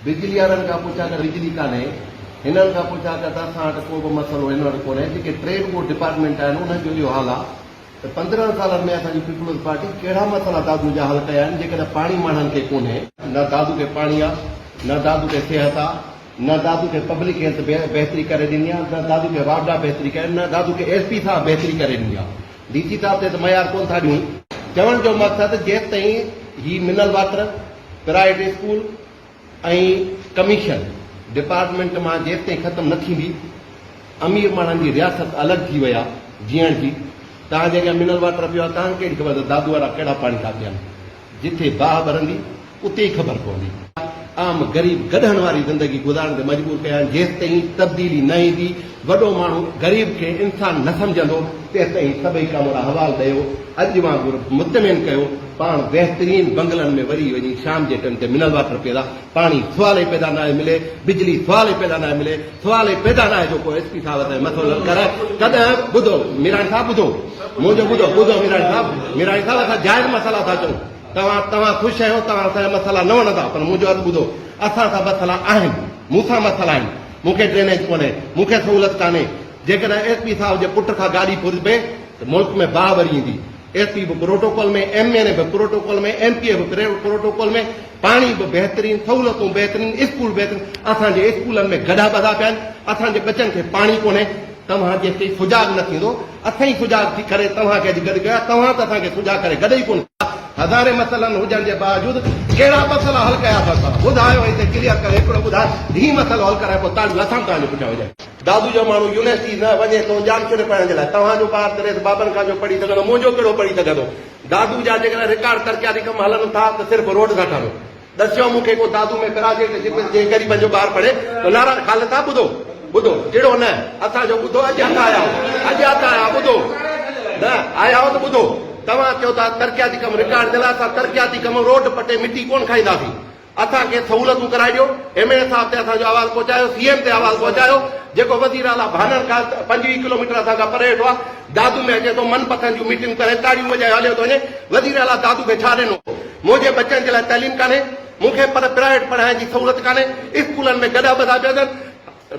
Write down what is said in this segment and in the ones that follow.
بجلي وارن کان پڇا ڪر بجلي ڪانهي، هنن کان پڇا ڪر ته اسان وٽ ڪو به مسئلو هن وٽ ڪونهي، جيڪي ٽريڊ بورڊ ڊپارٽمينٽ آهن انهن جو اهو حال آهي ته 15 سالن ۾ اسان جي پيپلز پارٽي ڪهڙا مسئلا دادو جا حل ڪيا آهن، جيڪڏهن پاڻي ماڻهن کي ڪونهي، نه دادو کي پاڻي آهي، نه دادو کي صحت آهي، نه دادو کي پبلڪ هيلٿ بهتري ڪري ڏني آهي، نه دادو کي واپڊا بهتري ڪري، نه دادو کي ايس پي صاحب بهتري ڪري ڏني آهي. ڊي سي صاحب تي ته معيار ڪونه ٿا ڏيون. چوڻ جو مقصد جيستائين هي mineral water, private school ۽ commission department مان جيستائين ختم نه ٿيندي، امير ماڻهن جي رياست الڳ ٿي وئي آهي جيئڻ جي. توهان جي اڳيان منرل واٽر پيو آهي، توهان کي ڪهڙي خبر ته دادو وارا ڪهڙا پاڻي ٿا پيئن. جتي باهه ٻرندي اتي ئي خبر پوندي. عام غريب گڏهن واري زندگي گذارڻ تي مجبور ڪيا آهن، جيستائين تبديلي نه ايندي، وڏو ماڻهو غريب کي انسان نه سمجهندو، تيستائين سڀئي ڪامورا حوال ڏيو، اڄ وانگر مطمئن ڪيو، پاڻ بهترين بنگلن ۾ وري وڃي شام جي ٽيم تي منرل واٽر پيئندا، پاڻي سوال ئي پيدا ناهي ملي، بجلي سوال ئي پيدا ناهي ملي، سوال ئي پيدا ناهي جو ڪو ايس پي صاحب اسان جو مسئلو حل ڪرائي، ڪڏهن ٻڌو ميراڻي صاحب ٻڌو منهنجو ٻڌو ٻڌو ميراڻي صاحب ميراڻي صاحب اسان جائز مسئلا ٿا چئون توهان توهان خوش آهيو توهان اسان جا مسئلا نه وڻندا پر منهنجو عرض ٻڌو اسان سان مسئلا آهن مون سان مسئلا آهن مون کي ڊرينيج ڪونهي مون کي سهولت ڪانهي جيڪڏهن ايس پي صاحب جي پٽ کان گاڏي ڦربي ته ملڪ ۾ باهه ٻري ايندي. ايس پي به پروٽوڪول ۾، ايم اين اي به پروٽوڪول ۾، ايم پي اي به پروٽوڪول ۾، پاڻي به بهترين، سهولتون بهترين، اسڪول بهترين، اسان جي اسڪولن ۾ گڏهه ٻڌا پيا آهن، اسان جي ٻچن کي پاڻي ڪونهي، توهان جيستائين سجاڳ نه ٿيندو، اسان ئي سجاڳ ٿي ڪري توهان کي اڄ گڏ ڪيو آهي، توهان ته اسان کي سجاڳ ڪري گڏ ئي ڪونه ڪيا، هزارين مسئلن هجڻ جي باوجود ڪهڙا مسئلا حل ڪيا اٿس توهان ٻڌايو هتي ڪليئر ڪري هڪڙو ٻڌايو هي مسئلو حل ڪرايو پوء تاڙيون اسان به توهان جي پٺيان وڄايون. دادو جو ماڻهو يونيورسٽي نه وڃي ٿو ڄامشوري پڙهڻ جي لاء. توهان جو ٻار ته ريس بابن کان جو پڙهي سگهندو، منهنجو ڪهڙو پڙهي سگهندو. دادو جا جيڪڏهن رڪارڊ ترقياتي ڪم هلن ٿا ته صرف روڊ ٿا ٺهن. ڏسيو مون کي ڪو دادو ۾ پراجيڪٽ جتي جنهن غريبن جو ٻار پڙهي ته ناراض خالد صاحب ٻڌو ٻڌو ڪهڙو نه اسان جو ٻڌو اڄ هٿ آيا آهيو اڄ هٿ آيا ٻڌو نه آيا آهيو ته ٻڌو توهان چئو ٿا ترقياتي ڪم رڪارڊ جي لاء اسان ترقياتي ڪم روڊ پٽي مٽي ڪونه کائينداسين. اسان کي سهولتون ڪرائي ڏيو، ايم اين اي صاحب تي اسان جو آواز پهچايو، سي ايم تي آواز پهچايو، جيڪو وزير اعليٰ ڀانئڻ کان 25 ڪلوميٽر اسان کان پري ويٺو آهي، دادو ۾ اچي ٿو، من پسند جون ميٽنگون ڪري تاڙيون وڄائي هليو ٿو وڃي، وزير اعليٰ دادو کي ڇا ڏنو؟ منهنجي ٻچن جي لاء تعليم ڪانهي، مون کي پر پرائيويٽ پڙهائڻ جي سهولت ڪانهي، اسڪولن ۾ گڏهه ٻڌا پيا اٿن،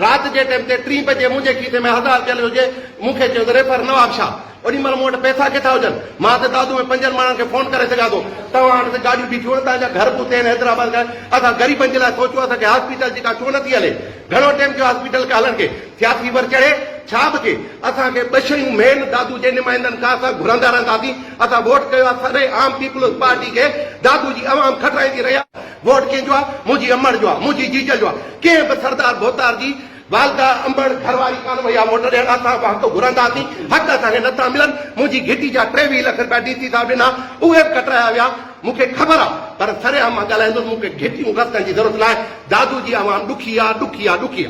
رات جي ٽيم تي ٽين بجي منهنجي کيسي ۾ هزار رپيا هجي، مون کي چيو ته ريفر نوابشاهه. اوڏي مهل مون وٽ پئسا ڪٿان هجن؟ مان ته دادو ۾ پنجن ماڻهن کي فون ڪري سگهان ٿو. توهان وٽ ته گاڏيون بيٺيون آهن، توهان جا گهر به اتي آهن حيدرآباد کان. اسان غريبن جي لاء سوچيو اسان کي هاسپيٽل جي ڪا ڇو نٿي هلي؟ گهڻو ٽيم ٿيو هاسپيٽل کي هلڻ کي. سياسي ور چڙهي ڇا به ٿئي اسان کي ٻه شيون مين دادو جي نمائندن کان اسان گهرندا رهنداسين. اسان ووٽ ڪيو آهي سري عام پيپلز پارٽي کي دادو جي عوام کٽرائيندي رهي آهي. ووٽ ڪنهن جو آ؟ منهنجي امڙ جو آ، منهنجي جيجل جو آ. ڪنهن به سردار ڀوتار جي والده، امڙ، گهر واري ڪانه وئي آ ووٽ ڏيڻ. اسان به حق گهرنداسين، حق اسان کي نٿا ملن. منهنجي گهٽي جا 23 لک رپيا ڊي سي صاحب ڏنا، اهي به ڪٽرايا ويا. مون کي خبر آ، پر سرعام مان ڳالهائيندس، مون کي گهٽيون رستن جي ضرورت ناهي. دادو جي عوام ڏکي آ، ڏکي آ، ڏکي آ.